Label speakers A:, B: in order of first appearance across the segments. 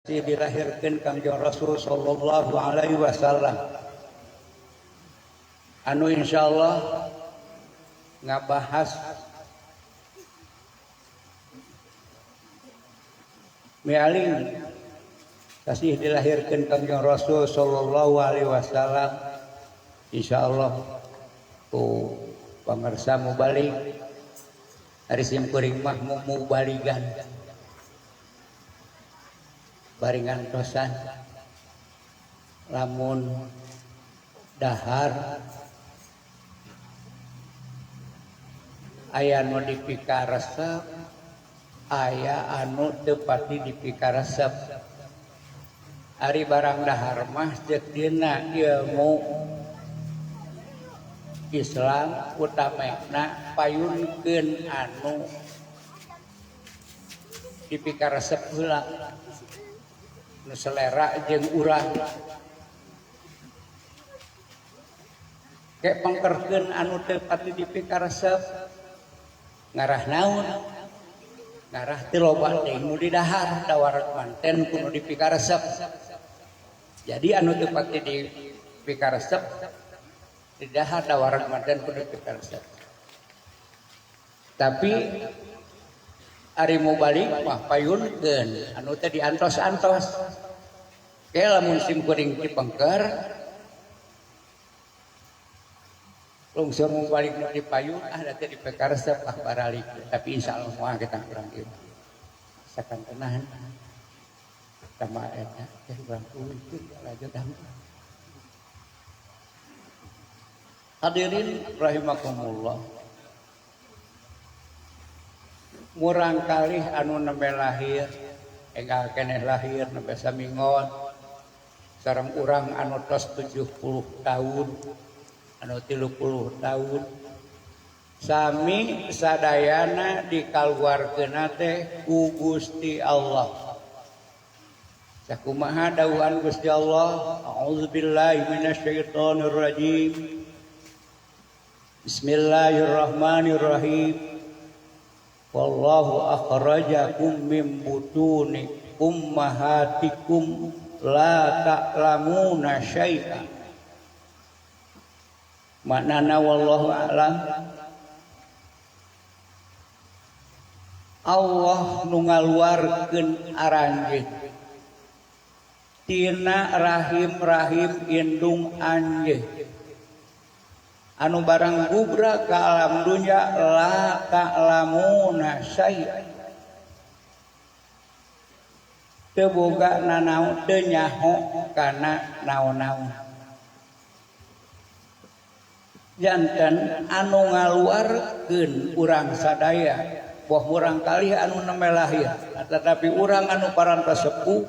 A: Dilahirkan Kangjeng Rasul sallallahu alaihi wasallam anu insyaallah ngabahas mialing kasih dilahirkan Kangjeng Rasul sallallahu alaihi wasallam insyaallah ku pangersa mubalik ari sim kuring mah mubaligan baringan tosan lamun dahar aya nu dipikaresep aya anu teu pati dipikaresep ari barang dahar mah ceuk dina ilmu Islam utamana payunkeun anu dipikaresep heula nu selera jeung urang ke pengkerkeun anu teu pati dipikaresep ngarah naon ngarah teu loba teh nu didahar dawar manten ku nu dipikaresep jadi anu teu pati dipikaresep didahar dawar manten ku nu dipikaresep tapi ari mubalik mah payunkeun anu teh diantos-antos ke lamun sim kuring dipengker lungsur mubalik nu dipayun ah da teh dipikaresep ah baralik tapi insyaallah moal kita kurang ieu sakan tenahan sama eta teh urang kuy lanjut. Hadirin rahimakumullah, murang kalih anu nembe lahir enggal keneh lahir nembe samingon sareng urang anu tos 70 tahun anu 30 tahun sami sadayana dikaluarkeunna teh ku Gusti Allah. Sakumaha dawuhan Gusti Allah, a'udzubillahi minasyaitonir rajim, bismillahirrahmanirrahim, wallahu akhrajakum min butuni ummahatikum la ta'lamuna syai'a. Maknana wallahu a'lam, Allah nu ngaluarkeun aranjeun tina rahim-rahim indung anjeun anu barang gubra ka alam dunya la ta'lamuna syai'a, teu boga nanaon teu nyaho kana naon-naon. Janten anu ngaluarkeun urang sadaya boh murang kalih anu nembe lahir tetapi urang anu parantos sepuh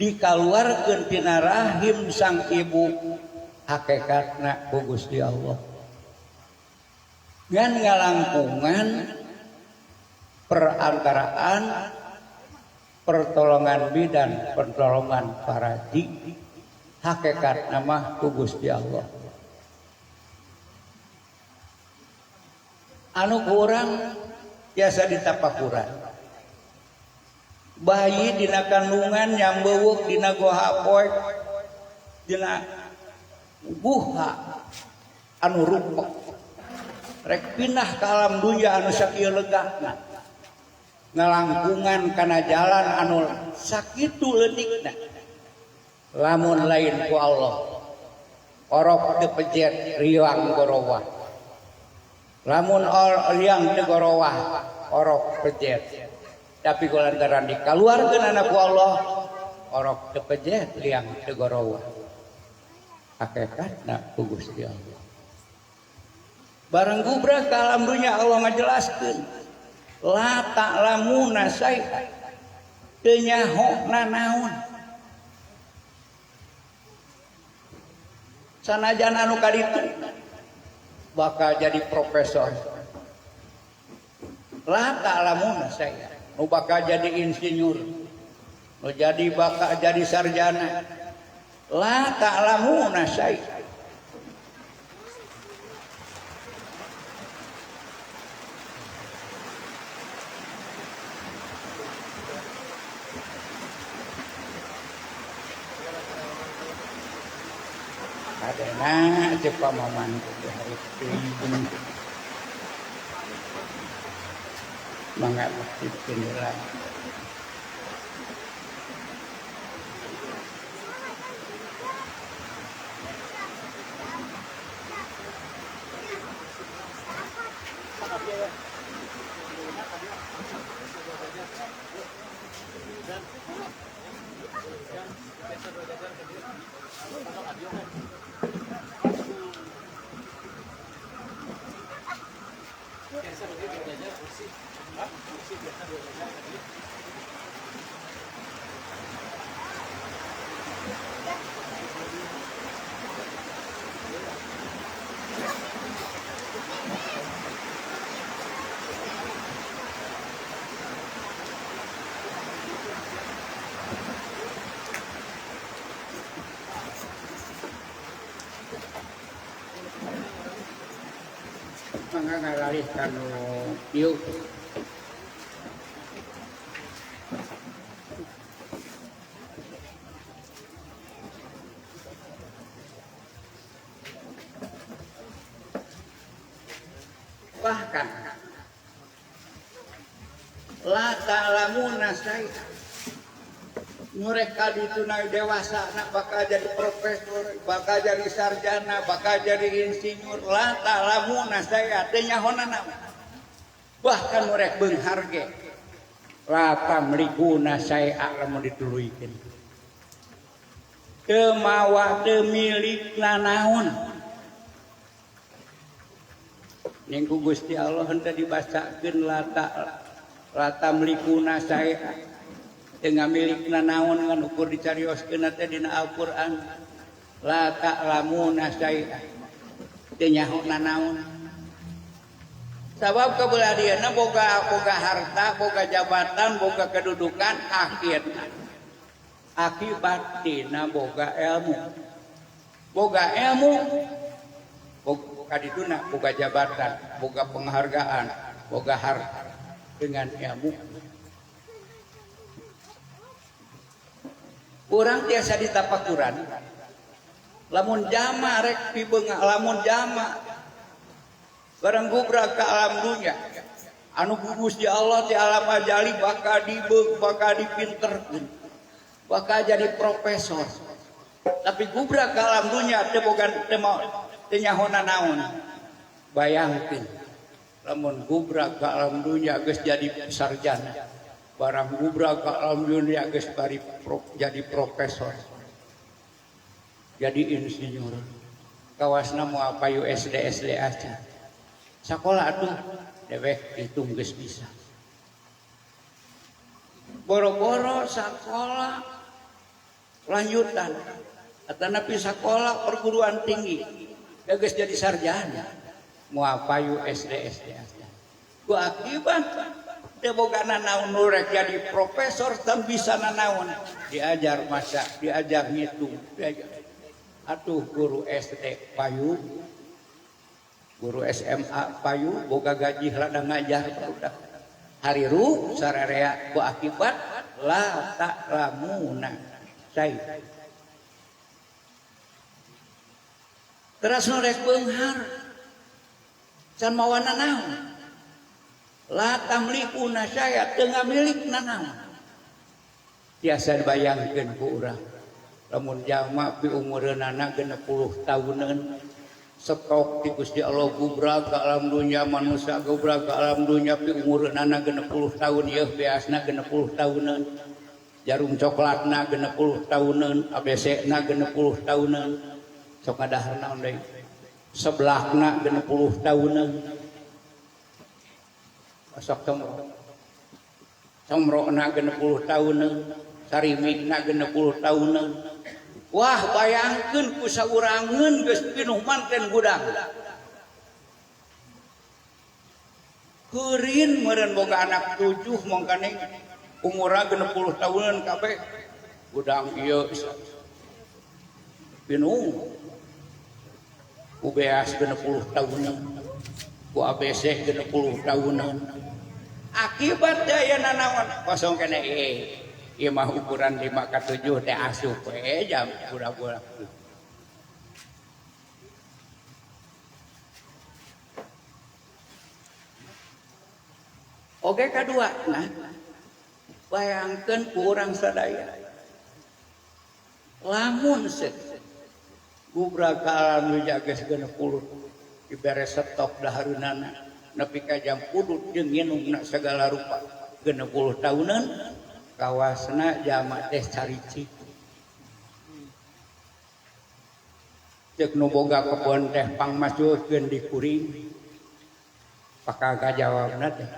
A: dikaluarkeun tina rahim sang ibu hakikatna ku Gusti Allah ngan ngalangkungan perantaraan pertolongan bidan pertolongan paraji hakikatna mah ku Gusti Allah. Anu kurang biasa ditapakuran bayi dina kandungan nyambeuweuk dina goha poek dina guha anu rupek rek pindah ka alam dunya anu sakieu legahna ngalangkungan kana jalan anu sakitu leutikna lamun lain ku Allah orok teu pejet riang gorowah lamun liang teu gorowah orok pejet tapi kulantaran dikaluarkeun anak ku Allah orok teu pejet liang teu gorowah hakikatna ku Gusti Allah. Barang gubra ka alam dunya Allah ngajelaskeun la ta'lamuna syai'a teu nyaho nanaon sanajan anu kaditu bakal jadi profesor la ta'lamuna syai'a nu bakal jadi insinyur nu jadi bakal jadi sarjana la ta'lamuna syai'a. Kadena ceuk pamaman kudu hareupeun. Mangga masjid heula. Mangga ngaralih kanu ieu. Bahkan la ta'lamuna syai'an. Mereka ditunai dewasa nak bakal jadi profesor, bakal jadi sarjana, bakal jadi insinyur. La ta'lamuna syai'an, teu nyahona. Bahkan mereka beunghar ge la tamlikuna syai'an lamun dituluykeun. Teu mawa teu milik nanaon. Ning ku Gusti Allah henteu dibacakeun la tamlikuna syai'an. Teu ngamilik nanaon ngan ukur dicarioskeun teh dina Al-Qur'an. La ta'lamuna syai'an. Teu nyaho nanaon. Sabab kabelah dieuna boga harta, boga jabatan, boga kedudukan akhirna. Akibat tina boga ilmu. Boga ilmu boga kadituna, boga jabatan, boga penghargaan, boga harta dengan ilmu. Urang tiasa ditapakuran. Lamun jama rek pibeungah, lamun jama barang gubrak ka alam dunya. Anu Gusti Allah di alam ajali bakal dibeung, bakal dipinterkeun. Bakal jadi profesor. Tapi gubrak ka alam dunya teu boga teu teu nyahona naon. Bayangkeun lamun gubrak ka alam dunya geus jadi sarjana. Barang gubrak ka alam dunia geus bari jadi profesor, jadi insinyur. Kawasna moal payu SD SD aja. Sakola atuh dewek hitung geus bisa. Boro-boro sakola lanjutan atanapi sakola perguruan tinggi geus jadi sarjana moal payu SD SD aja. Ku akibat teu boga nanaon nu rek jadi profesor teu bisa nanaon, diajar masak, diajar ngitung, diajar. Atuh guru SD payu, guru SMA payu, boga gaji ladang ngajar barudak. Hariru sararea ku akibat la ta'lamuna syai. Teras nu rek beunghar can mawa nanaon. La tamlikuna syai'a, teu ngamilik nanaon. Tiasa dibayangkeun ku urang. Lamun jalma pi umureunana 60 tahuneun stok ti Gusti Allah gubrak ka alam dunya, manusia gubrak ka alam dunya pi umureunana 60 tahun, yeuh beasna 60 tahuneun. Jarum coklatna 60 tahuneun, ABC na 60 tahuneun. Sok ngadahar naon deui? Seblakna 60 tahuneun. Sok comro. Comrona 60 tahuneun, sarimina 60 tahuneun. Wah, bayangkeun ku saurangeun geus pinuh manten gudang. Keurin meureun boga anak 7 mangkane umurna 60 tahuneun kabeh. Gudang ieu pinuh. Ku beas 60 tahuneun. Ku ABC 60 tahuneun. Akibat daya nanaon kosong kene ieu mah ukuran 5 ka 7 teh asup we jam pura-pura. Oge kadua nah bayangkeun ku urang sadaya lamun gubrak ka alam nu geus 60 dibere stok dahareunana nepi ka jam udud jeung nginumna segala rupa 60 tahunan kawasna jama teh caricik ceuk nu boga kebon teh pangmasukkeun di kuring pakagak jawabna teh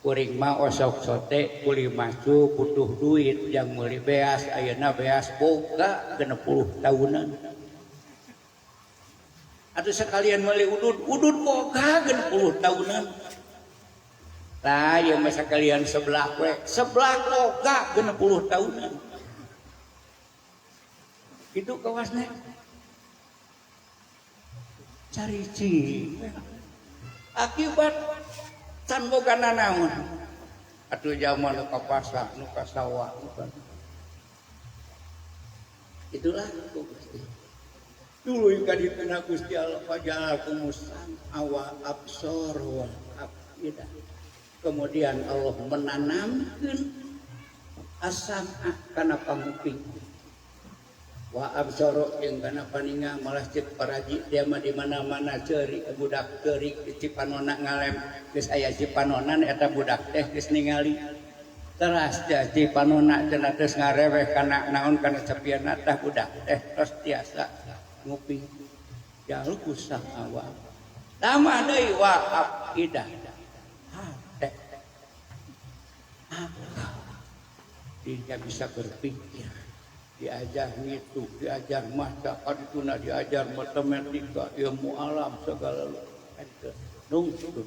A: kuring mah osok sote kuli masuk butuh duit yang meuli beas ayeuna beas boga 60 tahunan atau sekalian meuli udud udud boga 60 tahunan tah ieu mah sekalian sebelah we sebelah boga 60 tahunan itu kawasna caricing akibat can boga nanaon atuh zaman nu ka pasar nu ka sawah itulah Gusti tuluy ka dituna Gusti Allah faja'alakumus sam'a wal absar wal afidah. Kemudian Allah menanamkeun as-sam'a kana panguping wa absara jeung kana paninga malah ceuk paraji dia mah di mana-mana ceurik budak ceurik cipanona ngalem geus aya cipanonan eta budak teh geus ningali teras cipanona cenah geus ngareweh kana naon kana cepiana tah budak teh tos tiasa nguping jaluk usaha wa tambah deui wa afidah hate dia bisa berpikir diajar ngitung, diajar maca, kadituna diajar matematika, ilmu alam segala nungtun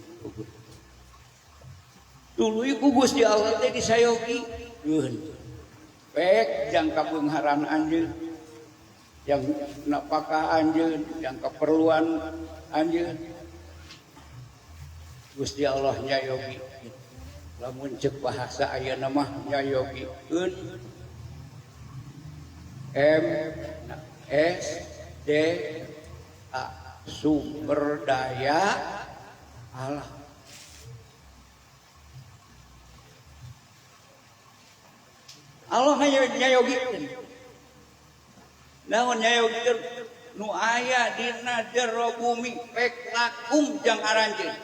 A: tuluy ku Gusti Allah teh disayogi eueun pek jang kabeungharan anjeun jang napakah anjeun jang keperluan anjeun Gusti Allah nyayogi lamun ceuk bahasa ayeuna mah nyayogikeun M S D A sumber daya alam. Allah nyayogikeun. Naon nyayogikeun nu aya dina jero bumi pek lakum jang aranjeun.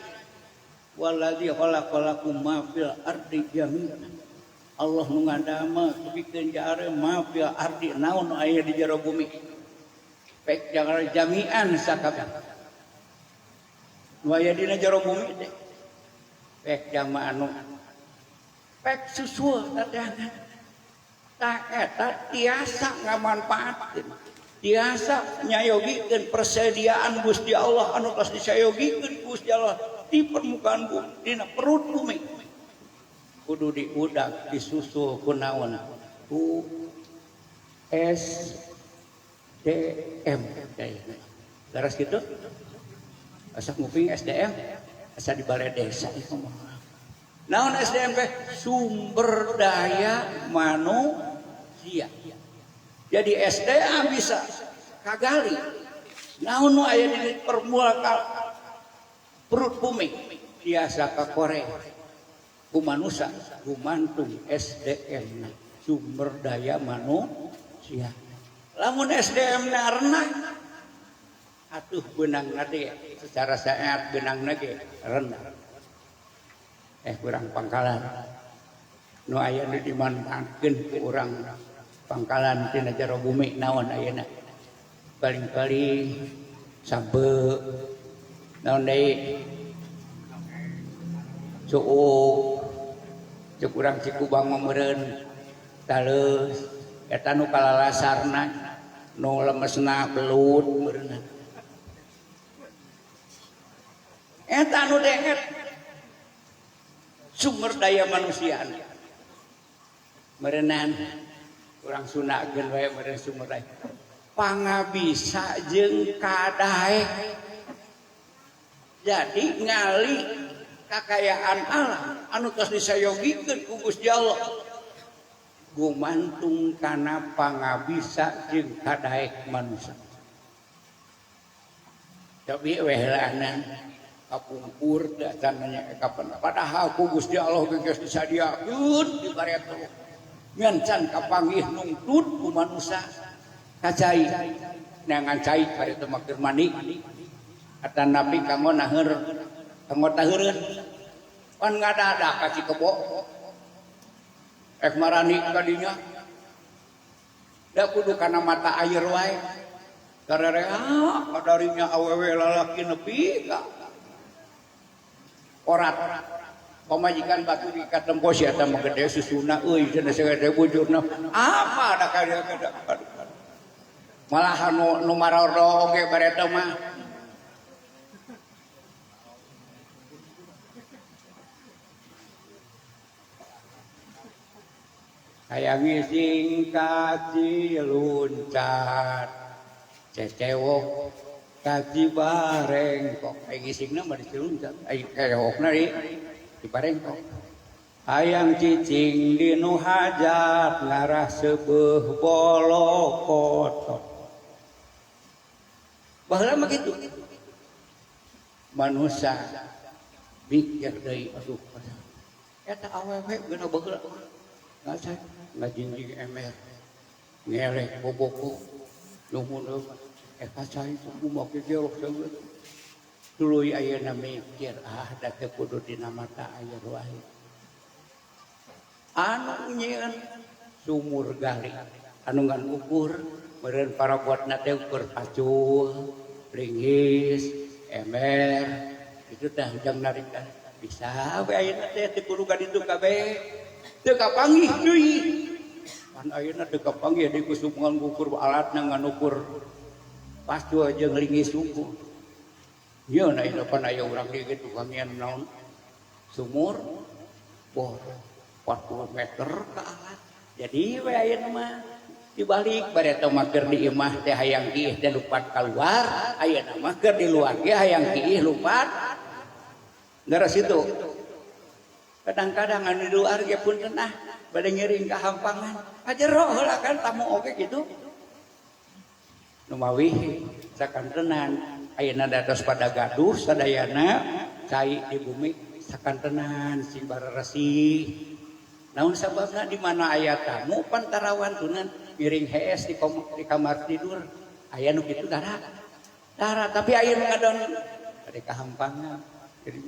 A: Wallazi khalaqalakum ma fil ardi jami'an. Allah nu ngadamel tepikeun jare ma fil ardi naon nu aya di jero bumi pek jangan jami'an sakabeh nu aya dina jero bumi teh pek jama anu pek susul tateangan tah eta tiasa ngamanfaatkeun tiasa nyayogikeun persediaan Gusti Allah anu tos disayogikeun Gusti Allah di permukaan bumi dina perut bumi kudu diudak disusul ku naon U S D M laras gitu asa nguping SDM asa di balai desa naon SDM teh sumber daya manusia jadi SDM bisa kagali naon nu aya di permukaan perut bumi biasa ka Korea ku manusia gumantung SDM sumber daya manusia lamun SDM na renah atuh beunangna teh secara saat beunangna ge rendah kurang pangkalan nu aya nu dimanfaatkeun ku urang pangkalan tina jero bumi naon ayeuna paling-paling sampe naon deui cuuk cek urang Cikubang mah meureun taleus eta nu kalalasarna nu lemesna belut meureunna eta nu deet sumber daya manusia meureunnan urang Sunda geun wae meureun sumber daya pangabisa jeung kadaek jadi ngali kakayaan alam anu tos disayogikeun ku Gusti Allah gumantung kana pangabisa jeung kadaek manusia tapi weh laanan Kapungkur teh acan nanya kapan. Padahal ku Gusti Allah geus disadiakeun dibare teh. Ngan can kapanggih nungtut ku manusa. Ka cai. Neangan cai bari teh mah keur mandi. Atanapi kanggo naheur, kanggo taheureun. Pan ngadadah ka Cikebo. Ek marani ka dinya. Da kudu kana mata air wae. Karerea kadarinya awewe lalaki nepi ka orat. Pamajikan batu di katempo si eta mah gede susuna euy cenah sagede bujurna. Apa da ka dieu malah nu marodo oge bare teh mah. Hayang ngising kaci luncat cecewok kaci barengkok. Hayang ngisingna mah diciluncat, ai cecewokna di barengkok. Hayang cicing di nu hajat ngarah seubeuh bolokotot. Baheula mah kitu. Manusa mikir deui aduh eta awewe geuna baheula. Ngacai ngajinjing emer ngeleh boboko nuhun eta cai kumaha ge gerok tuluy ayeuna mikir ah da teu kudu dina mata air wae anu nyieun sumur gali anu ngan ukur meureun parabotna teh ukur pacul linggis emer itu teh jang narikan bisa we ayeuna teh teu kudu ka ditu kabeh teu kapanggih deui. Pan ayeuna teu kapanggih deui ku sumur ngukur alatna ngan ukur pacul jeung linggis unggul. Ieu na ieu pan aya urang deui kitu kamian naon sumur bor 40 meter ka alat. Jadi we ayeuna mah dibalik bare teh mah keur di imah teh hayang kiih teh lupat kaluar, ayeuna mah keur di luar ge hayang kiih lupat. Leres itu. Kadang-kadang anu di luar ge punten ah bade ngiring ka hampangan. Ajero heula kan tamu oge kitu. Nu mawi sakantenan ayeuna dados pada gaduh sadayana cai di bumi sakantenan sing barresih. Naon sababna di mana aya tamu pantarawan tunan ngiring hees di kamar tidur aya nu kitu dara. Dara tapi aya nu ngadon bade kahampangan. Jadi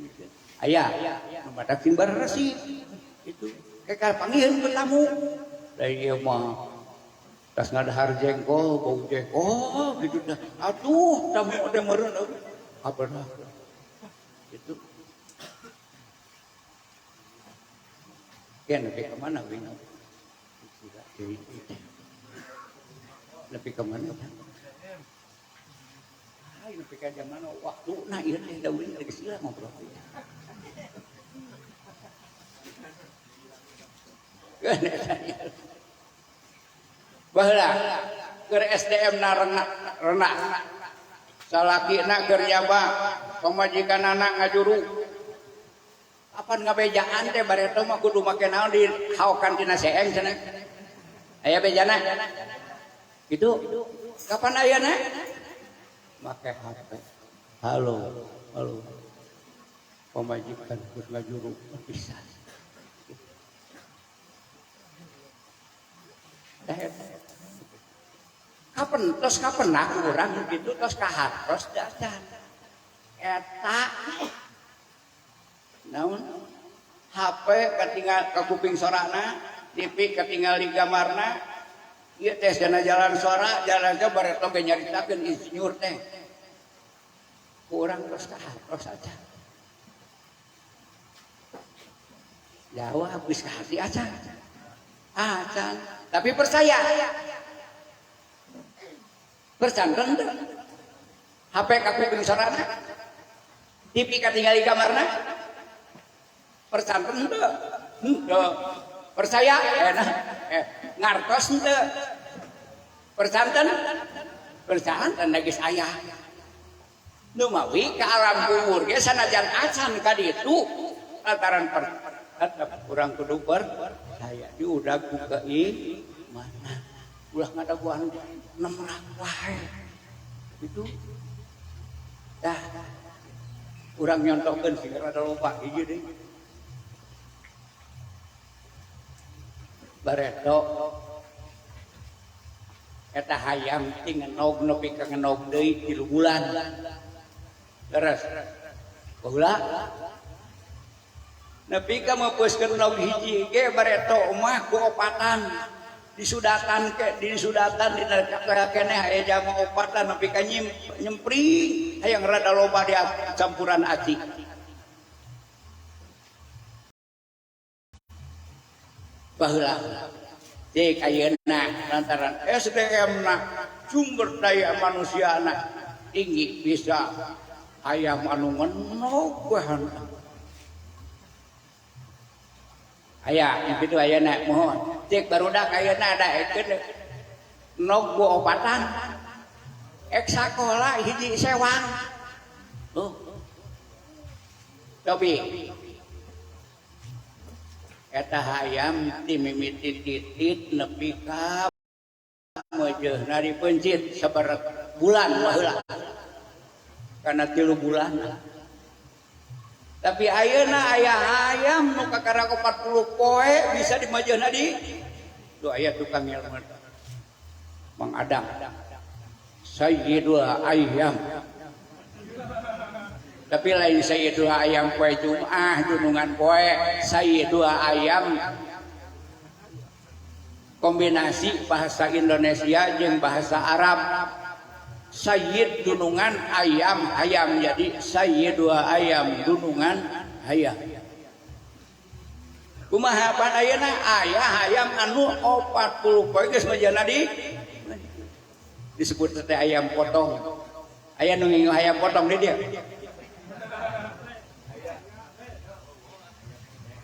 A: aya nu madak sing barresih itu kekal panggihan ku tamu. Da ieu mah tas ngadahar jengkol bau jengkol gitu dah. Aduh tamu teh meureun apa dah. Itu ya lebih ke mana wing? Lebih ke mana? Hai lebih ke zaman waktu nah ieu teh da uing geus sila ngobrol. Baheula keur SDM na renak salakina keur nyaba pamajikanana ngajuru. Apan ngabejaan teh bareto mah kudu make naon di haokan tina seeng cenah. Aya bejana? Gitu. Kapan ayana? Make HP. Halo, halo. Pamajikan keur ngajuru bisa. Kapan tos kapan aku urang gitu tos kahartos dacan. Eta naon HP katinggal ka kuping sorana, TV katinggal di kamarna, ieu teh dina jalan sora, jalan teh bareto ge nyaritakeun insinyur teh. Ku urang tos kahartos acan. Jawab geus ka hati acan. Acan, tapi percaya. Percanten teh. HP ka kuping sorana, TV katinggal di kamarna. Percanten teu? Henteu. Percaya? Nah, ngartos henteu. Percanten? Percanten geus aya. Nu mawi ka alam kubur ge sanajan acan ka ditu lantaran tetep urang kudu percaya diudag ku keimanan. Ulah ngadaguan nemrak wae. Itu dah. Urang nyontohkeun sih rada loba hiji deui. Bareto eta hayam ti ngenog nepi ka ngenog deui 3 bulan. Leres. Baheula nepi ka meupeuskeun nog hiji ge bareto mah ku opatan. Disudatan ke disudatan dina keneh aya jama opatan nepi ka nyempring hayang rada loba di campuran aci. Baheula cek ayeuna lantaran SDM na sumber daya manusia na tinggi bisa ayam anu ngenog bahan. Aya kitu ayeuna mohon cek barudak ayeuna daekeun nog ku opatan ek sakola hiji sewang. Tuh. Cobi eta hayam ti mimiti titit nepi ka meujeuhna dipeuncit sabaraha bulan baheula. Kana 3 bulan. Tapi ayeuna aya hayam nu kakara 40 poe bisa dimajeuna di tuh aya tukang ilmu. Mang Adang. Sayyidul ayam. Tapi lain sayyidul ayam poe Jumat dunungan poe sayyidul ayam kombinasi bahasa Indonesia jeung bahasa Arab. Sayyid dunungan ayam ayam jadi sayyidul ayam dunungan ayam. Kumaha pan ayeuna aya hayam anu 40 poe geus majana di disebut teh ayam potong. Aya nu ngingu ayam potong di dieu.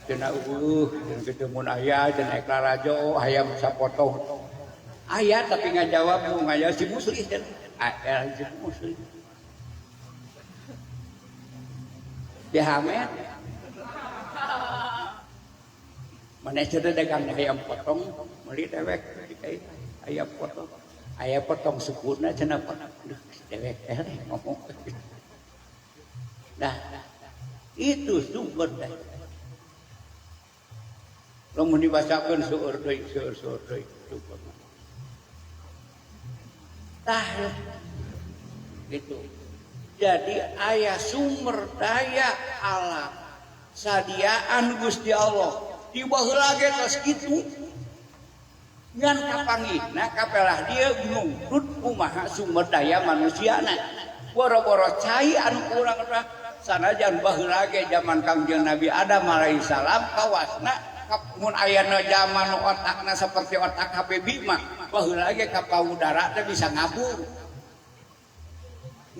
A: Cenah eueuh jeung kitu mun aya cenah larajo hayam sapotong. Aya tapi ngajawab nu ngajawab si muslih cenah. Aya si muslih. Dihamet. Mana cenah dagang ayam potong meuli dewek ayam potong. Ayam potong sukuna cenah dewek eleh ngomong. Nah, itu sumber daya. Lamun dibacakeun seueur deui, seueur deui. Tah gitu. Jadi aya sumber daya alam sadiaan Gusti Allah. Di baheula ge tos kitu. Ngan kapanggihna kapelah dieu nungtut kumaha sumber daya manusiana. Boro-boro cai anu kurang sanajan baheula ge zaman Kangjeng Nabi Adam alaihi salam kawasna mun ayana zaman otakna seperti otak HPB mah baheula ge ka paudara teh bisa ngabur.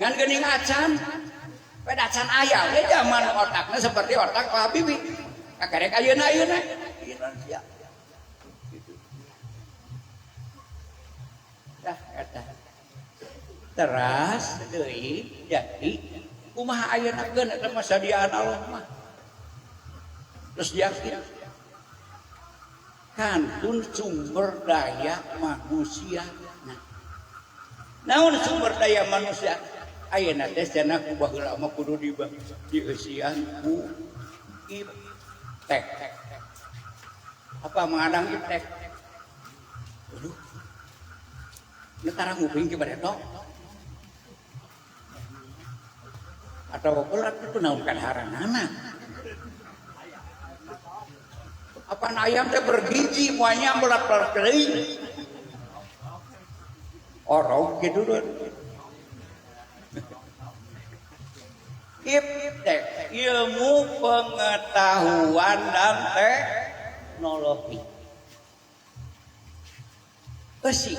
A: Ngan geuning acan, peda acan aya we zaman otakna seperti otak Pak Habibie. Kakarek ayeuna-ayeuna Indonesia. Gitu. Dah eta. Teras deui jadi kumaha ayeuna geun eta mah sadiaan Allah mah. Terus yakin kantun sumber daya manusia. Nah, naon sumber daya manusia? Ayeuna teh cenah ku baheula mah kudu dieusian ku iptek. Apa mengadang iptek? Aduh. Nu tara nguping ki bareto. Atau berat itu naon kadaharanana. Apaan ayam teh bergiji muanya berat-berat deui. Orok kitu dun. Iptek, ilmu pengetahuan dan teknologi. Besi.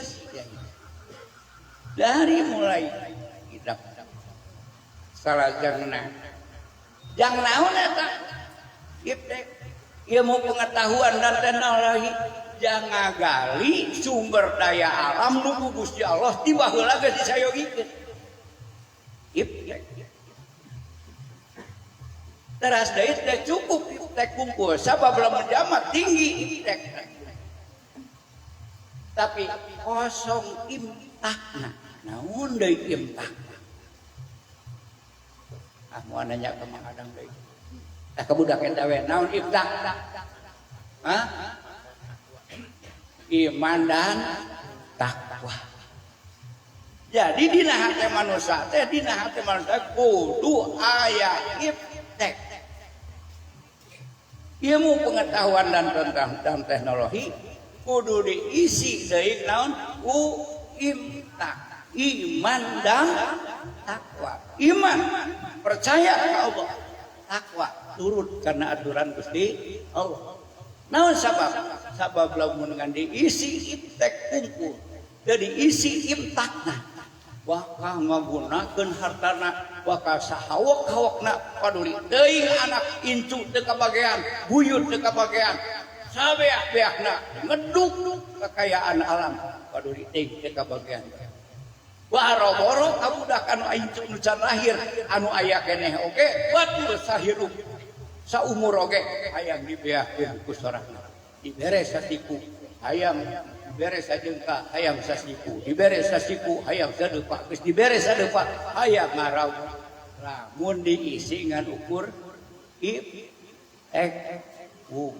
A: Dari mulai hidup. Salajengna. Jang naon eta? Iptek, ilmu pengetahuan dan teknologi jangan gali sumber daya alam nu ku Gusti Allah ti baheula geus disayogikeun. Iptek. Teras deui teh cukup iptek kumpul sabab lamun jamat tinggi iptek. Tapi kosong imtakna. Naon deui imtakna? Ah moal nanya ka Mang Adang deui. Tah ka budak eta we naon iftak? Hah? Iman dan takwa. Jadi dina hate manusia teh, dina hate manusia kudu aya iftek. Ilmu pengetahuan dan tentang teknologi kudu diisi deui naon? Ku imtak, iman dan takwa. Iman percaya ka Allah, takwa turut karena aturan Gusti Allah. Naon sabab? Sabab lamun ngan diisi iftek kungkul, teu diisi imtakna, bakal ngagunakeun hartana, bakal sahawak-hawakna paduli teuing anak incu teu kabagean, buyut teu kabagean, sabeak-beakna ngeduk kekayaan alam paduli teuing teu kabagean. Boro-boro ka budak anu incu nu can lahir, anu aya keneh oge batur sahirup saumur oge hayang dibeakeun ku sorangna. Dibere sasiku hayang dibere sajengka hayang sasiku, dibere sasiku hayang sadepa, geus dibere sadepa hayang ngarau. Lamun diisi ngan ukur if ek wuh.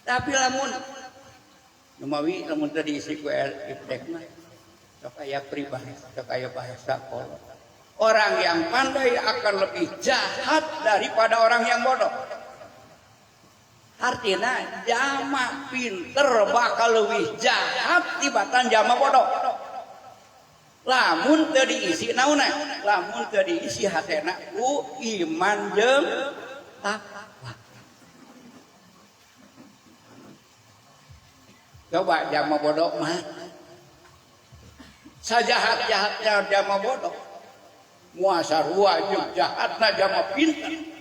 A: Tapi lamun numawi lamun teu diisi ku iftek mah sok aya pribahasa, sok aya bahasa kolot. Orang yang pandai akan lebih jahat daripada orang yang bodoh. Artinya jama pinter bakal lebih jahat tibatan jama bodoh. Lamun teu diisi naonna? Lamun teu diisi hatena ku iman jeung takwa. Coba jama bodoh mah sajahat-jahatnya jama bodoh, moal sarua jeung jahatna jama pinter.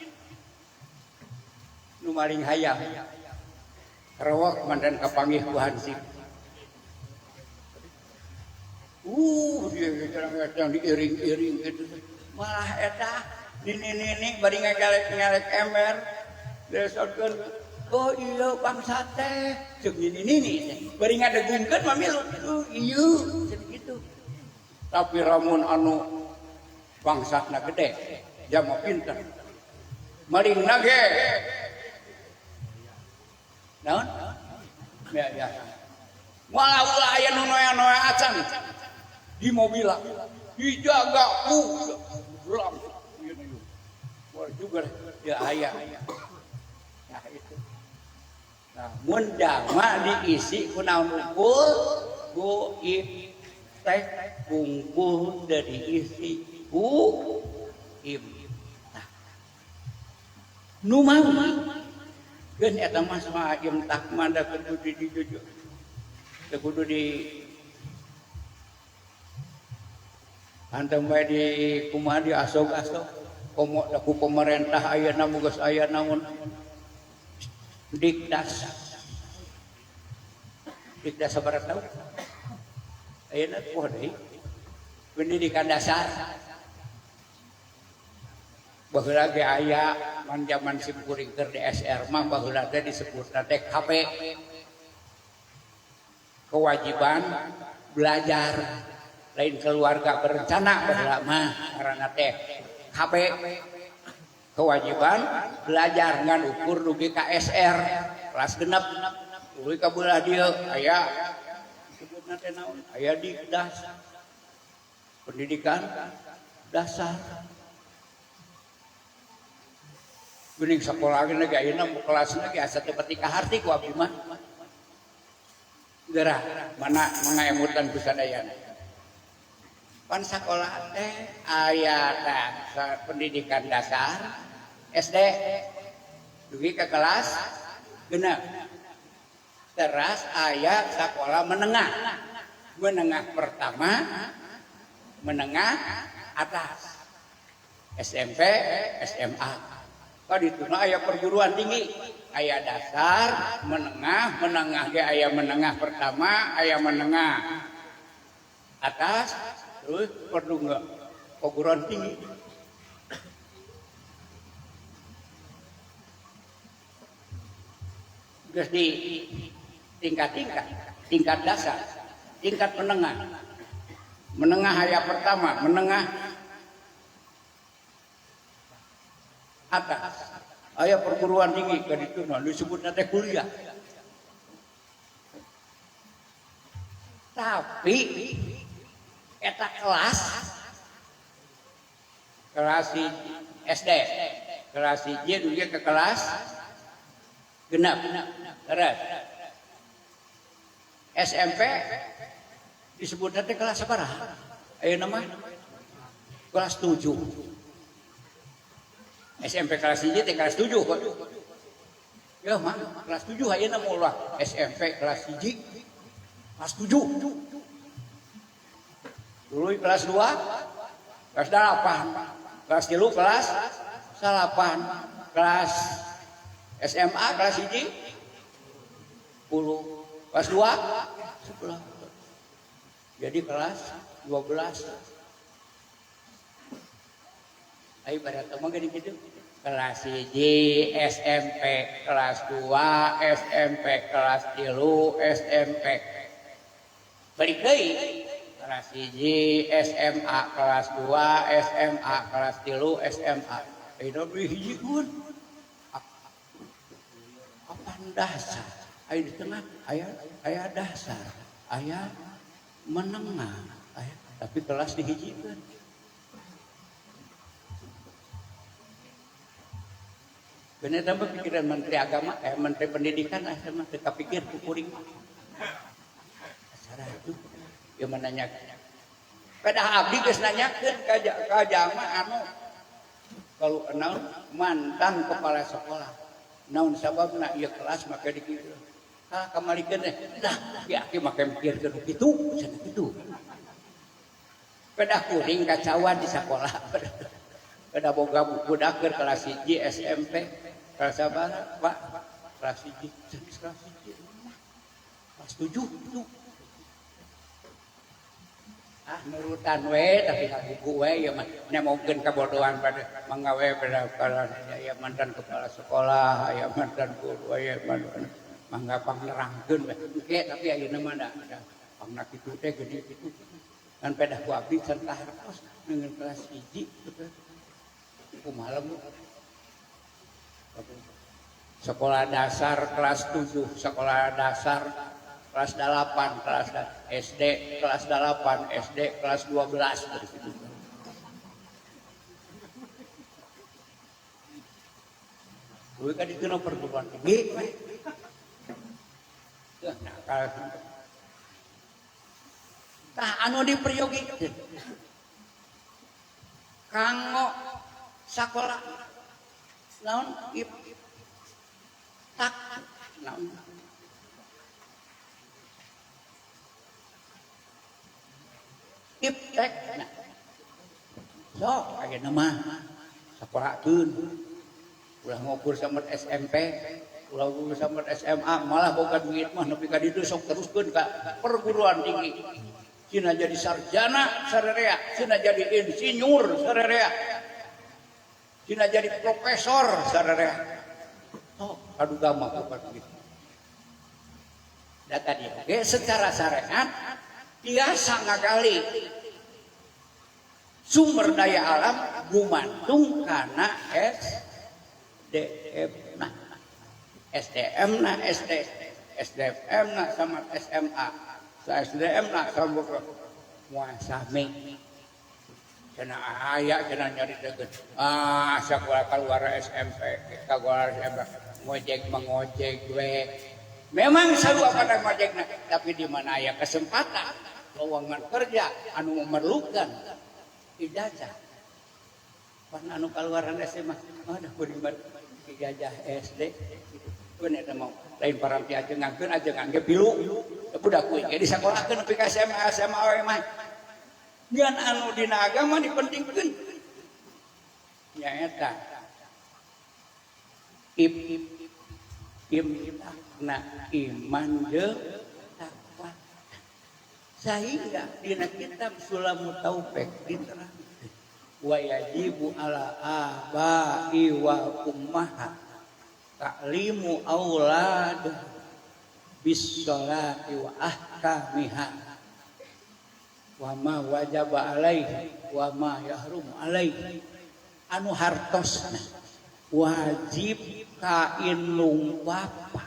A: Nu maling hayam rewok mandan kapanggih ku hansip. Dia yang diiring-iring gitu. Malah eta nini-nini bari ngagelek-ngelek ember. Desotkeun, oh iya bangsa teh ceuk nini-nini bari ngadegungkeun mah milu. Oh iya ceuk gitu. Tapi lamun anu bangsatna gede, jama pinter. Maling nage. Naon? Ya ya. Malah ulah aya nu noya-noya acan di mobil dijaga ku langsung wah juga ya aya. Nah itu. Nah, mun jama diisi ku naon ukul ku iftek kungkul teu diisi ku imtak. Nu mawi geun eta mah sama imtak mah da kudu dijujuk. Teu kudu di hantem bae di kumaha di asog-asog. Komo da ku pemerintah ayeuna geus aya naon Dikdas. Dikdas sabaraha taun? Ayeuna poho deui. Pendidikan dasar. Baheula ge aya man jaman sim kuring keur di SR mah baheula teh disebutna teh KP. Kewajiban belajar. Lain keluarga berencana baheula mah ngaranna teh KP. Kewajiban belajar ngan ukur dugi ka SR kelas genep. Tuluy ka beulah dieu aya disebutna teh naon? Aya Dikdas. Pendidikan dasar. Geuning sakola ge ayeuna kelasna ge asa teu pati kaharti ku abdi mah. Geura mana mangaemutan ku sadayana. Pan sakola teh aya pendidikan dasar SD dugi ka kelas genep. Teras aya sakola menengah. Menengah pertama, menengah atas. SMP, SMA. Ka dituna aya perguruan tinggi, aya dasar, menengah, menengah ge aya menengah pertama, aya menengah atas, terus perguruan tinggi. Geus di tingkat-tingkat, tingkat dasar, tingkat menengah. Menengah aya pertama, menengah atas. Aya perguruan tinggi ka ditu nah disebutna teh kuliah. Tapi eta kelas kelas SD, kelas 1 dugi ke kelas genap, terus SMP disebutna teh kelas sabaraha? Ayeuna mah kelas 7. SMP kelas 1 teh kelas 7 kok. Ya mah kelas 7 ayeuna mah ulah SMP kelas 1 kelas 7. Dulu kelas 2 kelas 8, kelas 3 kelas 8, kelas SMA kelas 1 10, kelas 2 11. Jadi kelas 12. Ayo pada teman gini gitu. Kelas 1 SMP, kelas 2 SMP, kelas 3 SMP. Balik deui kelas 1 SMA, kelas 2 SMA, kelas 3 SMA. Ayeuna beli hijikeun. Apaan dasar? Aya di tengah, aya dasar, aya menengah, aya, tapi kelas dihijikeun. Bener tambah pikiran Menteri Agama, Menteri Pendidikan, sama teu kapikir ku kuring. Acara itu, ieu mah nanyakeun. Pedah abdi geus nanyakeun ka jalma anu kalau naon mantan kepala sekolah. Naon sababna ieu kelas make dikitu. Ah kamalikeun teh. Dah, ki aki make mikirkeun kitu, cenah kitu. Pedah kuring kacauan di sekolah. Pedah boga budak keur kelas 1 SMP, kelas sabaraha, Pak? Kelas 1, kelas 1. Kelas 7 tuh. Ah nurutan we tapi kabuku we ieu mah nemokeun kabodohan pada mangga we pada kepala aya mantan kepala sekolah, aya mantan guru, aya mantan mangga pangnerangkeun we. Engke tapi ayeuna mah da pangna kitu teh geuning kitu. Kan pedah ku abdi can kahartos dengan kelas 1 gitu. Kumaha lembut. Sekolah dasar kelas 7, sekolah dasar kelas 8, kelas SD kelas 8, SD kelas 12 dari situ. Gue kan itu no perguruan tinggi. Nah, tah anu diperyogi kanggo sakola naon ip tak naon iptek nah sok ayeuna mah sakolakeun ulah ngukur sama SMP ulah ngukur sama SMA malah boga duit mah nepi ka ditu sok teruskeun ka perguruan tinggi. Cina jadi sarjana sarerea, cina jadi insinyur sarerea, cina jadi profesor sarerea. Oh, aduh gampang bukan begitu. Data dia, oke, secara syariat biasa ngagali sumber daya alam gumantung kana SDM nah, SDM nah, SD, SDM nah sama SMA. SDM nak sama muasame cenah aya cenah nyari deget ah sakola keluar SMP keluar SMP ngojek mengojek we memang sarua pada ngojekna tapi di mana aya kesempatan lowongan kerja anu memerlukan ijazah pan anu keluaran SMA ada kuring ijazah SD keun eta mau lain paranti ajengankeun ajengan ge pilu budak kuing ge disakolahkeun nepi ka SMA SMA we mah ngan anu dina agama dipentingkeun nyaeta im im na iman jeung takwa sehingga dina kitab Sulamut Taufik diterangkeun wa yajibu ala abai wa ummahat ta'limu aulad bis sholati wa ahkamiha wa ma wajaba alaihi wa ma yahrumu alaihi anu hartosna Wajib ka indung bapa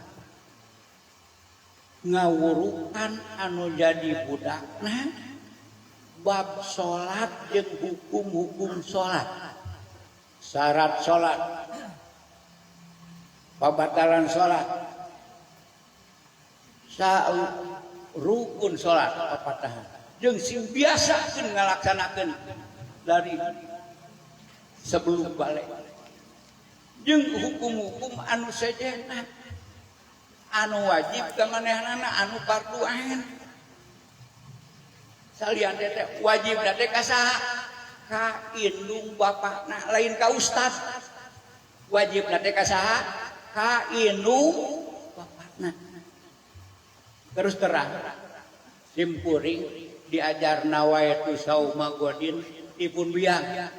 A: ngawurukan anu jadi budakna bab salat jeung hukum-hukum salat, syarat salat, pabatalan salat, rukun salat papatahan jeung sing biasakeun ngalaksanakeun dari sebelum balik jeung hukum-hukum anu sejenna anu wajib ka manehanana anu fardu ain salian teh wajib teh ka saha ka indung bapakna lain ka ustad wajib teh ka saha ka indung bapakna. Terus terang simkuring diajar nawaitu sauma godin dipun biang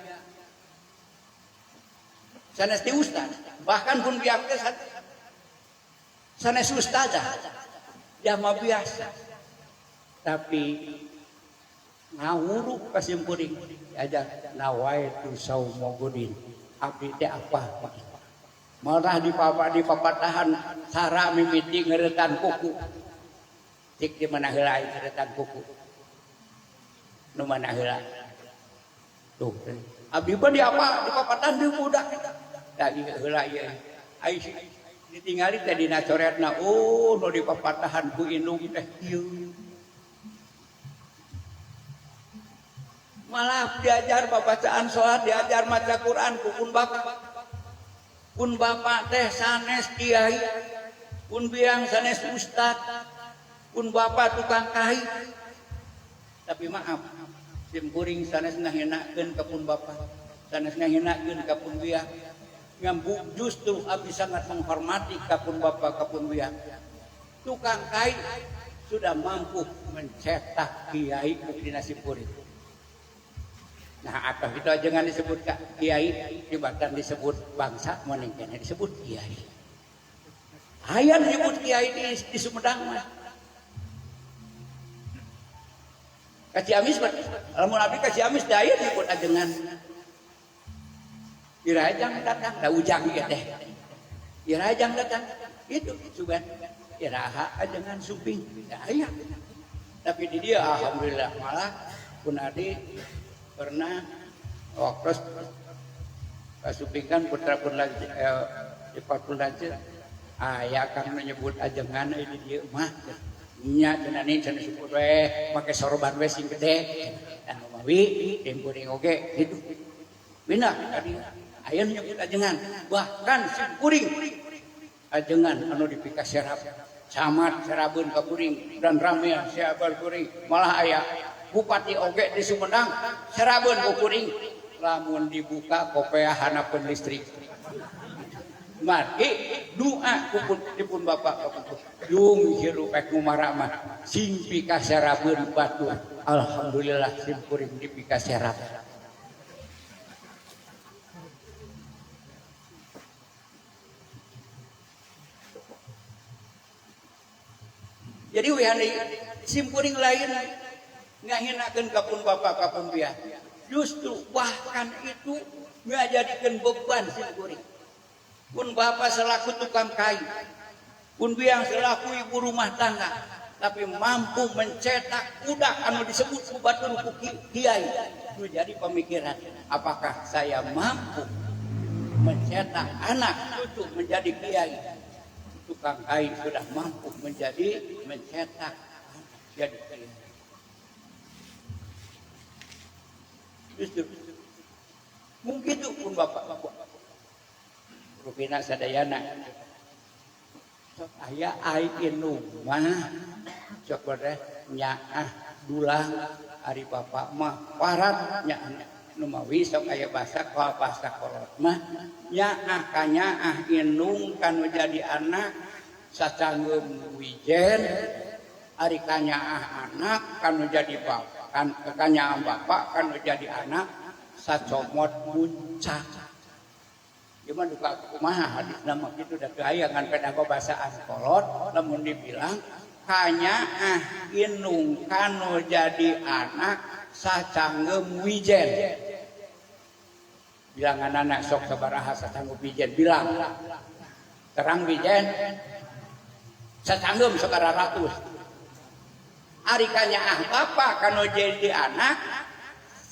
A: sanes di ustad bahkan pun biang teh sanes ustazah jama biasa tapi ngawuruk ka simkuring diajar nawaitu sauma godin abdi teh apa malah di papatahan sara mimiti ngeretan kuku cik di mana heula ngeretan kuku nu mana heula tuh abdi mah di apa di papatahan di budak eta da ieu heula ieu ai ditingali teh dina coretna oh nu di papatahan ku indung teh ieu malah diajar babacaan salat diajar maca Quran ku pun bapak pun bapak teh sanes kiai pun biang sanes ustad pun bapak tukang kai tapi maaf simkuring sanes ngahinakeun ka pun bapak sanes ngahinakeun ka pun biang ngambu justru abdi sangat menghormati ka pun bapak ka pun biang tukang kai sudah mampu mencetak kiai ku dina simkuring. Nah, atau itu jangan disebut kiai, bahkan disebut bangsa, meningkatnya disebut kiai. Hayang disebut kiai di Sumedang mah. Ka Ciamis mah, lamun abdi ka Ciamis teh aya disebut ajengan. Irajang datang, da ujang ieu teh. Irajang datang, itu sugan. Iraha ajengan suping, aya. Tapi di dia alhamdulillah malah pun adi pernah waktu kasupingkan putra pun lanjut ipat pun lanjut aya kang menyebut ajengan di dieu mah nya cenah ni cenah disebut we make sorban we sing gede dan mawi timkuring oge gitu pindah tadi aya nyebut ajengan bahkan simkuring ajengan anu dipikaserap camat serabeun ka kuring dan ramean siabar kuring malah aya bupati oge di Sumedang serabeun ku kuring lamun dibuka kopea hanapeun listrik margi doa dipun bapak yung hirup ek ngumara mah sing pikaserabeun batu alhamdulillah sim kuring dipikaserap. Jadi wihane sim kuring lain ngahinakeun ka pun bapak ka pun biang justru bahkan itu ngajadikeun beban sim kuring pun bapak selaku tukang kayu pun biang selaku ibu rumah tangga tapi mampu mencetak budak anu disebut ku batur ku kiai itu jadi pemikiran apakah saya mampu mencetak anak cucu menjadi kiai tukang kayu sudah mampu menjadi mencetak anak jadi kiai. Justru mungkin itu pun bapak-bapak rupina sadayana sok aya ai indung mah sok teh nyaah dulang ari bapak mah parat nyaah nu mawi sok aya basa ka basa kolot mah nyaah ka nyaah indung kanu jadi anak sacanggeum wijen ari kanyaah anak kanu jadi bapak kan kanyaah bapak kanu jadi anak sacomot puncak. Gimana duka kumaha hadisna mah kitu da teu aya ngan pedah babasaan kolot lamun dibilang kanyaah indung kanu jadi anak sacanggeum wijen. Bilangan anak sok sabaraha sasanggup wijen bilang. Terang wijen sasanggup sabaraha ratus. Ari kanyaah bapak kanu jadi anak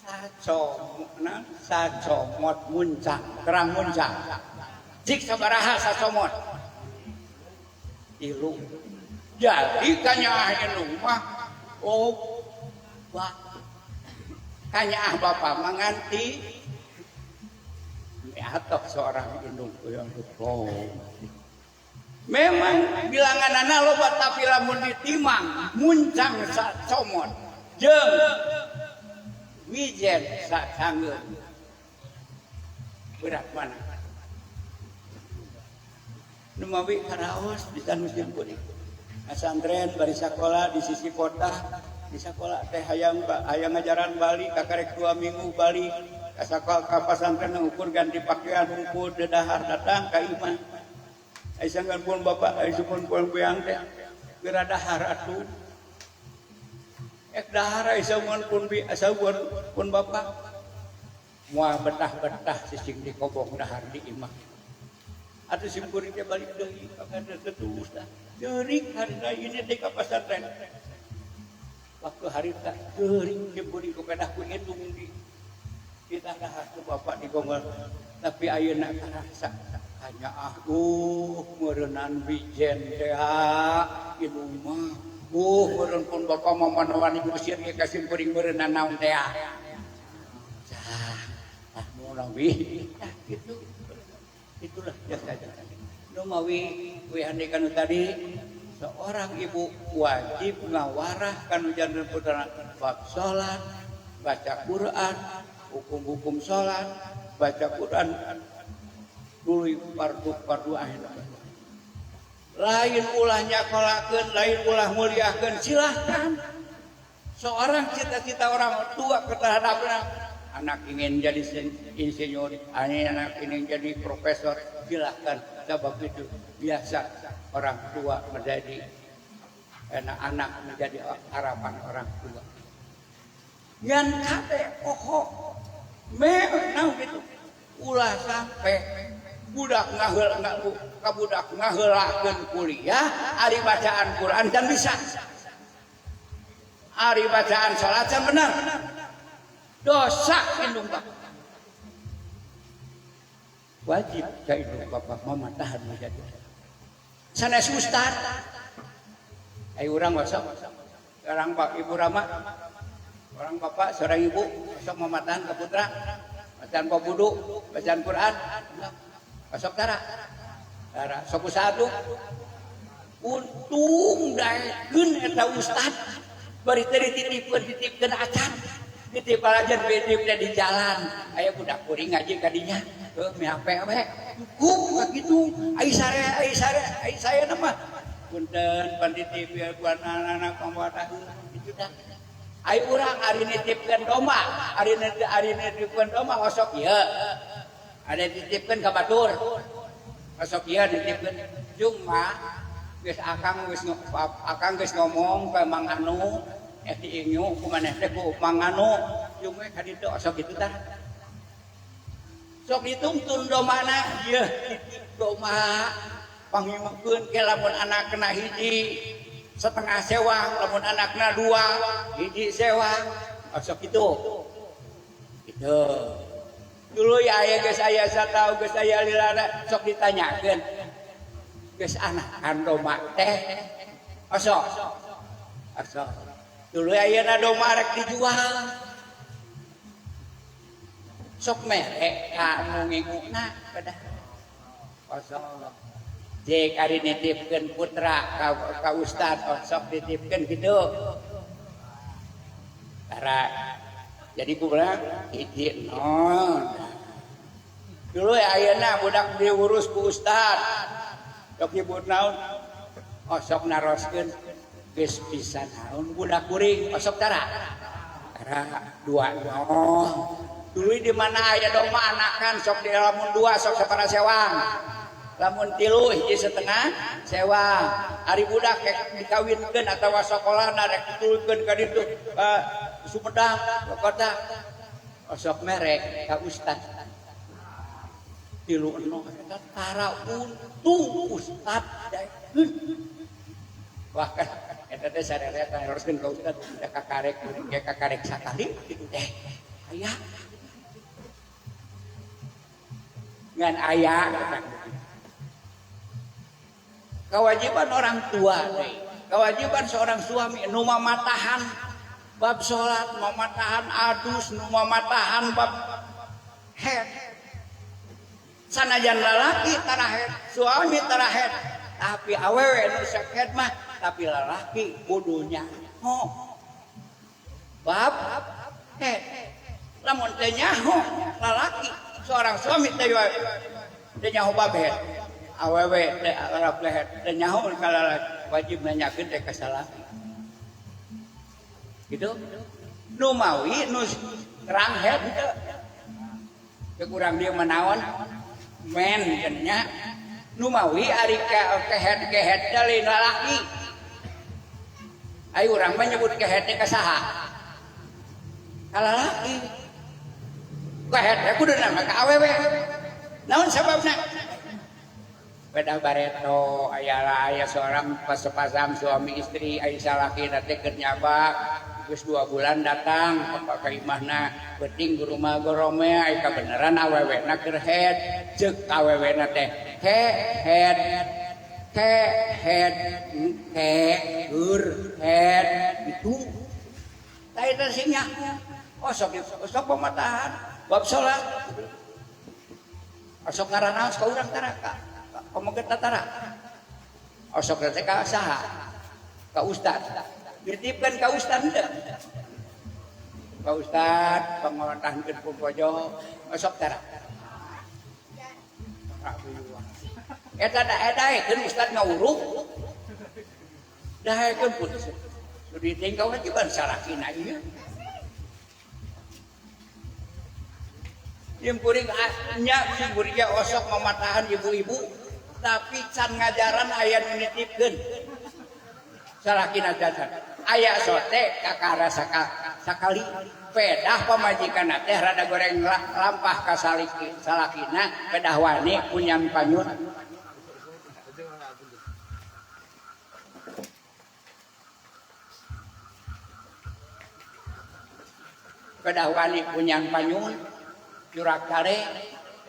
A: sacomot, sacomot muncang, terang muncang. Jik sabaraha sacomot? Tilu. Jadi kanyaah indung mah loba. Kanyaah bapak manganti atok seorang indung yang memang bilangan anak loba, tapi lamun ditimang muncang sacomot jeung wijen sacanggeum, berat mana? Nu mawi karaos di tanus jeung kuring pesantren bari sakola di sisi kota, di sekolah teh hayang hayang ngajaran balik, kakarek 2 minggu balik ka sakola, ka pasantren, ukur ganti pakaian hungkul dedahar datang ka imah. Ai sangkan pun bapak, ai pun pun biang teh geura dahar atuh. Ek dahar ai samun pun bi samun pun bapak moal betah-betah cicing di kobong, dahar di imah atuh. Sim kuring teh balik deui ka terus dah ceurik hari ini teh ka pasantren. Waktu hari tak ceurik sim kuring ku pedah ku indung di kita dahar ku bapak di gonggol. Tapi ayeuna karasa hanya aku meureunnan wijen teh indung mah meureun pun bapak mah manawani ngusir ge ka sim kuring meureunnan naon teh. Ah, nu nawi nah gitu, itulah biasa. Nu mawi wihane kanu tadi, seorang ibu wajib ngawarah kanu janten putra bab salat, baca Quran, hukum-hukum salat, baca Quran dulu, fardu fardu ain. Lain ulah nyakolakeun, lain ulah muliakeun, silahkan. Seorang cita-cita orang tua terhadap anak ingin jadi insinyur, anak ingin jadi profesor, silahkan. Sebab itu biasa orang tua menjadi anak-anak menjadi harapan orang tua. Ngan kade pokok me naon gitu, ulah sampai budak ngaheul ka budak ngaheulakeun kuliah, ari bacaan Quran can bisa, ari bacaan salat can benar, dosa indung bapak. Wajib ka indung bapak mama tahan menjadi sanes ustad. Ayo urang wasok orang pak ibu rama, orang bapak, seorang ibu osok mamatahan ke putra bacaan pabudu, bacaan Quran osok tara tara sok usaha tuh. Untung daekeun eta ustad bari teu dititipkeun, titipkeun acan, titip aja, titip di jalan. Aya budak kuring ngaji kadinya heuh mi HP we cukup kitu. Ai sare, ai sare, ai saya mah punten pan titip ya buat anak-anak pamwatah itu dah. Ai urang ari nitipkeun domba, ari nitipkeun domba osok ieu. Ada titipkeun ka batur. Osok ieu nitipkeun cuma geus akang geus akang geus ngomong ka Mang Anu eh diingu ku maneh teh ku Mang Anu jeung we ka ditu osok kitu tah. Sok ditungtun domana ieu, titip domba pangimakeun ke lamun anakna hiji setengah sewang, lamun anakna dua hiji sewang, osok itu itu dulu ya. Aya geus aya satau geus aya lilana sok ditanyakeun geus anakan domba teh osok osok dulu. Ayeuna domba rek dijual sok mere ka nu nginguna kedah osok. Jek ari nitipkeun putra ka ustad osok dititipkeun kitu. Tara jadi kumaha hiji nol. Dulu ya ayeuna budak diurus ku ustad. Sok nyebut naon? Osok naroskeun geus bisa naon budak kuring osok tara. Tara dua nol. Dulu di mana aya domba anakan sok di lamun dua sok sapara sewang. Lamun tilu hiji setengah sewang. Ari budak rek dikawinkeun atawa sakolana rek dituluykeun ka ditu Sumedang ke kota osok merek ka ustad. Tilu eno eta tara untung ustad daekeun. Bahkan eta teh sarereta haruskeun ka ustad da kakarek ge kakarek sakali kitu teh. Aya. Ngan aya kewajiban orang tua teh, kewajiban seorang suami nu mamatahan bab salat, mamatahan adus, nu mamatahan bab head. Sanajan lalaki tarahed, suami tarahed, tapi awewe nu sakehed mah tapi lalaki kudu nyaho bab head. Lamun teu nyaho lalaki seorang suami teh teu nyaho bab head, awewe teh arab leher teu nyaho ka lalaki, wajib nanyakeun teh ka salaki. Gitu. Nu mawi nu terang head teu. Teu kurang dia manaon men nya nu mawi ari kehead-kehead teh lain lalaki. Ayo urang mah nyebut kehead teh ka saha? Ka lalaki. Kehead teh kuduna mah ka awewe. Naon sababna? Beda bareto aya aya seorang sepasang suami istri aya salakina teh keur nyabak geus 2 bulan datang ka imahna beuting ke rumah gorome aya kabeneran awewena keur head ceuk awewena teh he head he head he keur head itu tah eta sing nyaho osok osok pamatahan bab salat osok ngaranna ka urang taraka komo ge tatara osok teh ka saha ka ustad dititipkeun ka ustad henteu ka ustad pangontahkeun ku bojo osok tara eta daekeun ustad ngawuruk daekeun putus ditinggal kewajiban salakina ieu Sim kuring nya sim kuring ge osok mamatahan ibu-ibu tapi can ngajaran aya nu nitipkeun salakina jajan aya sote kakara sakali pedah pamajikan teh rada goreng lampah ka salakina pedah wani punyam panyun pedah wani punyam panyun jurak kare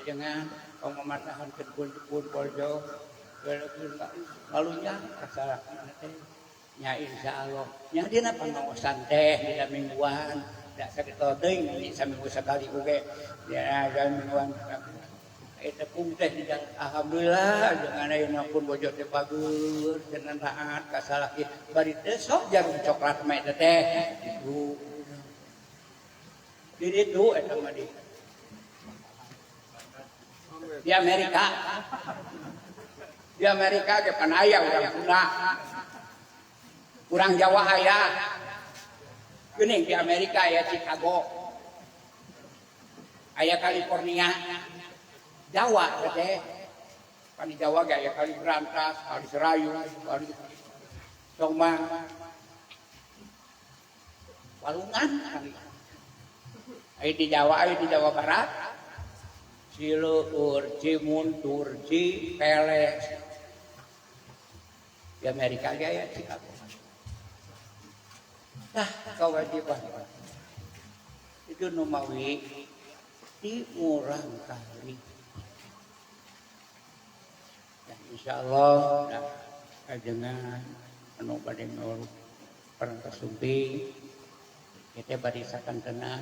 A: dengan pematahan kebun-kebun bojo lalunya kasalakina teh nya insyaallah nya dina pangaosan teh dina mingguan da sakitu teuing saminggu sakali oge ya mingguan eta pung teh di alhamdulillah dengan ayeuna pun bojo teh bagus dengan taat ka salaki bari teh sok jarum coklat mah eta teh itu di ditu eta mah di Amerika. Di Amerika ge pan aya urang Sunda. Urang Jawa aya. Geuning di Amerika aya Chicago. Aya California. Jawa teh. Pan di Jawa ge aya Kali Brantas, Kali Serayu, Kali Somang. Walungan kali. Aya di Jawa, aya di Jawa Barat. Cileueur, Cimuntur, Cipeles. Di Amerika ge aya Chicago. Tah kewajiban itu nu mawi di murang kali. Ya, insyaallah nah, kajengan anu bade ngurus perangkat sumping kita bade sakantena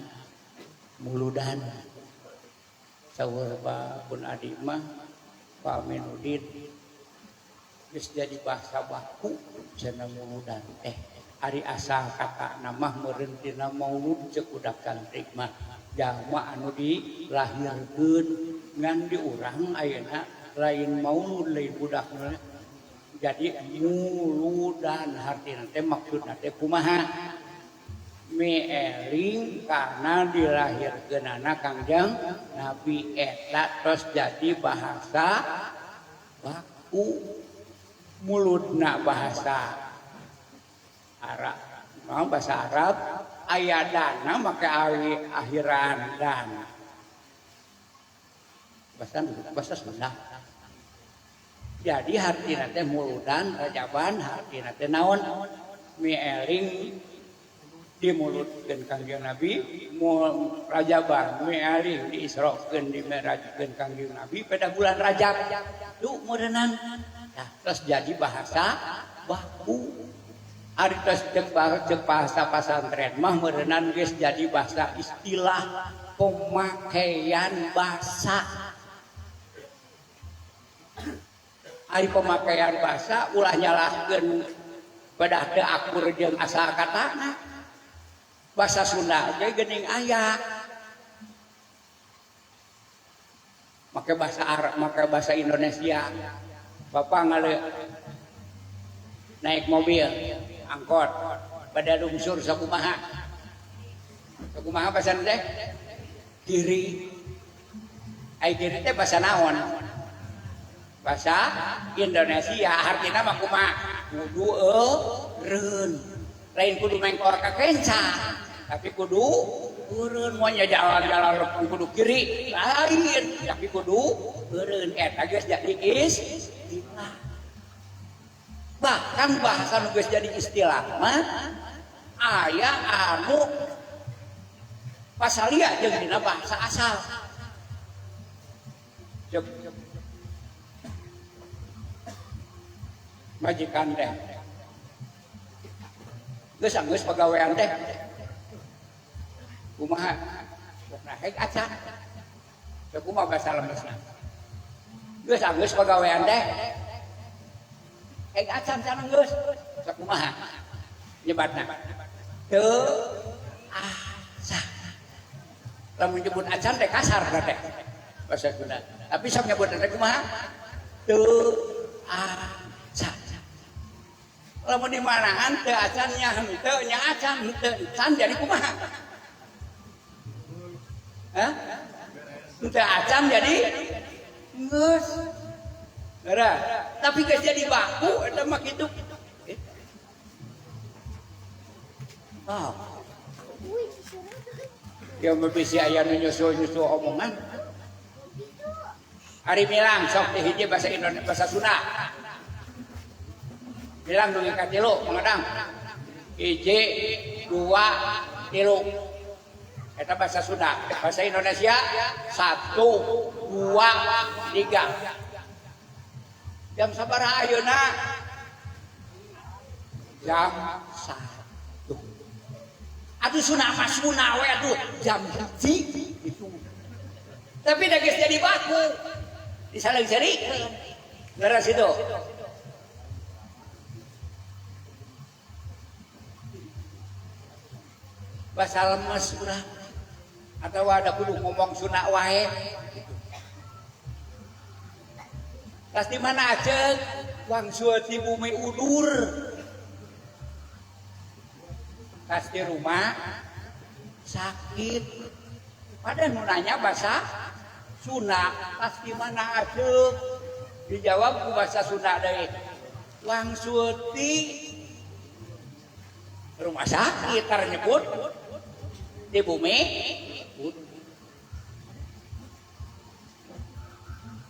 A: muludan. Sawur pun adik mah Pak Aminuddin geus jadi bahasa baku cenah muludan teh ari asal kata nama meureun tina maulud ceuk budak santri mah jalma anu dilahirkeun ngan di urang ayeuna lain maulud lain budak jadi muludan hartina teh maksudna teh kumaha mieling karena dilahirkeunana Kangjeng Nabi eta terus jadi bahasa baku muludna bahasa Arab bahasa Arab aya dana make akhiran dan Bahasa Sunda. Jadi hartina teh muludan rajaban hartina teh naon? Mieling dimulutkeun Kangjeng Nabi, rajaban mieling diisrokeun dimerajkeun Kangjeng Nabi pada bulan Rajab. Duh meureunang. Nah, terus jadi bahasa baku. Ari tos ceuk bahasa pasantren mah meureunang geus jadi bahasa istilah pemakaian bahasa. Ari pemakaian bahasa ulah nyalahkeun pedah teu akur jeung asal katana. Bahasa Sunda ge geuning aya. Make bahasa Arab, make bahasa Indonesia. Bapak ngale naik mobil angkot pada lungsur sakumaha. Sakumaha bahasa teh? Kiri. Ai kiri teh bahasa naon? Bahasa Indonesia artina mah kumaha? Kudu eureun. Lain kudu mengkor ka kenca, tapi kudu eureun moal jalan-jalan kudu kiri, lain tapi kudu eureun eta geus jadi istilah. Bahkan bahasa nu geus jadi istilah mah aya anu pasalia jeung dina bahasa asal. Cek majikan teh geus anggeus pagawean teh kumaha sok naek acan sok kumaha bahasa lemesna geus anggeus pagawean teh heg acan sana geus sok kumaha nyebatna teu asa lamun nyebut acan teh kasar teh bahasa Sunda tapi sok nyebut teh kumaha teu asa lamun di manaan teu acan nya henteu nya acan henteu can jadi kumaha hah henteu acan jadi geus. Tapi geus jadi baku eta mah kitu. Oh. Ya bisi aya nu nyusul-nyusul omongan. Ari milang sok teh hiji bahasa Indonesia bahasa Sunda. Milang dugi ka 3 mengadang. 1 2 3. Eta bahasa Sunda. Bahasa Indonesia 1 2 3. Jam sabaraha ayeuna? Jam 1. Atuh sunah mah sunah we atuh jam 1 itu. Tapi da geus jadi baku. Disaling-serikeun. Leres itu. Bahasa lemes urang. Atawa ada kudu ngomong sunah wae. Tas di mana aceuk wangsul ti bumi udur. Tas di rumah sakit. Padahal nu nanya bahasa Sunda, tas di mana aceuk? Dijawab ku bahasa Sunda deui. Wangsul ti rumah sakit tar nyebut di bumi udur.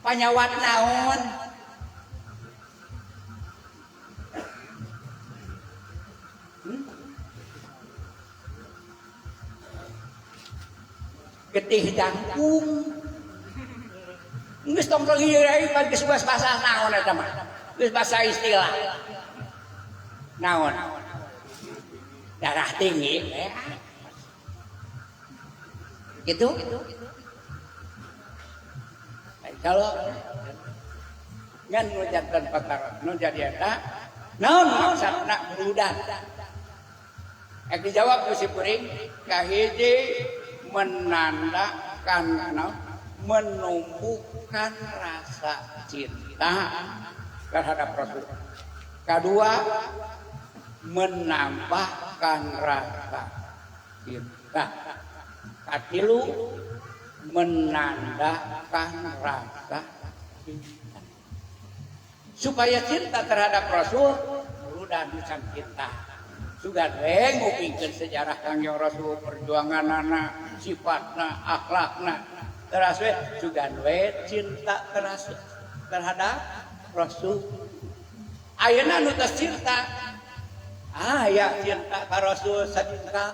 A: Panyawat naon? Getih jangkung. Geus tong ieu geus bahasa naon eta mah. Geus bahasa istilah. Naon? Darah tinggi. Gitu? Kalau ngan ngucapkan perkara nu jadi eta naon maksudna muludan ek dijawab ku si kuring kahiji menandakan menumbuhkan rasa cinta terhadap Rasul, kedua menambahkan rasa cinta, katilu menandakan rasa cinta. Supaya cinta terhadap Rasul muludan can cinta. Sugan we ngupingkeun sejarah Kangjeng Rasul, perjuanganana, sifatna, akhlakna. Teras we sugan we cinta teras terhadap Rasul. Ayeuna nu tos cinta, aya cinta ka Rasul sacinta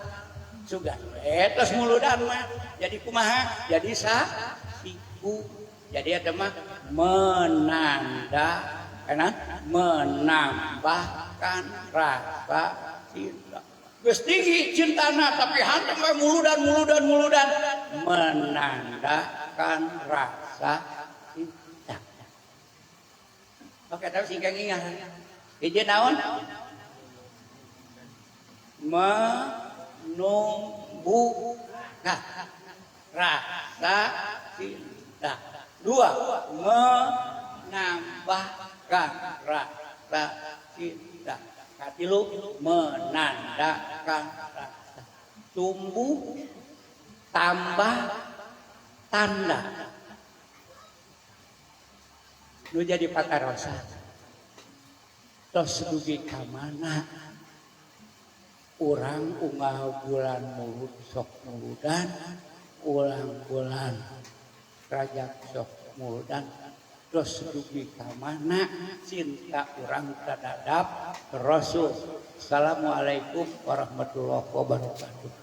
A: sugan we tos muludan mah. Jadi kumaha? Jadi siku. Jadi eta mah menanda karena menambahkan rasa cinta. Geus tinggi cintana tapi hantem we muludan muludan muludan menandakan rasa cinta. Oke, tapi singkang ingat. Hiji naon? Menumbuhkan rasa cinta. Dua, menambahkan rasa cinta. Katilu, menandakan rasa. Tumbuh, tambah, tanda. Nu jadi patarosan. Tos dugi ka mana? Urang unggal bulan mulud sok muludan, ulang bulan rajab sok muludan. Tos dugi ka mana cinta urang terhadap Rasul. Assalamualaikum warahmatullahi wabarakatuh.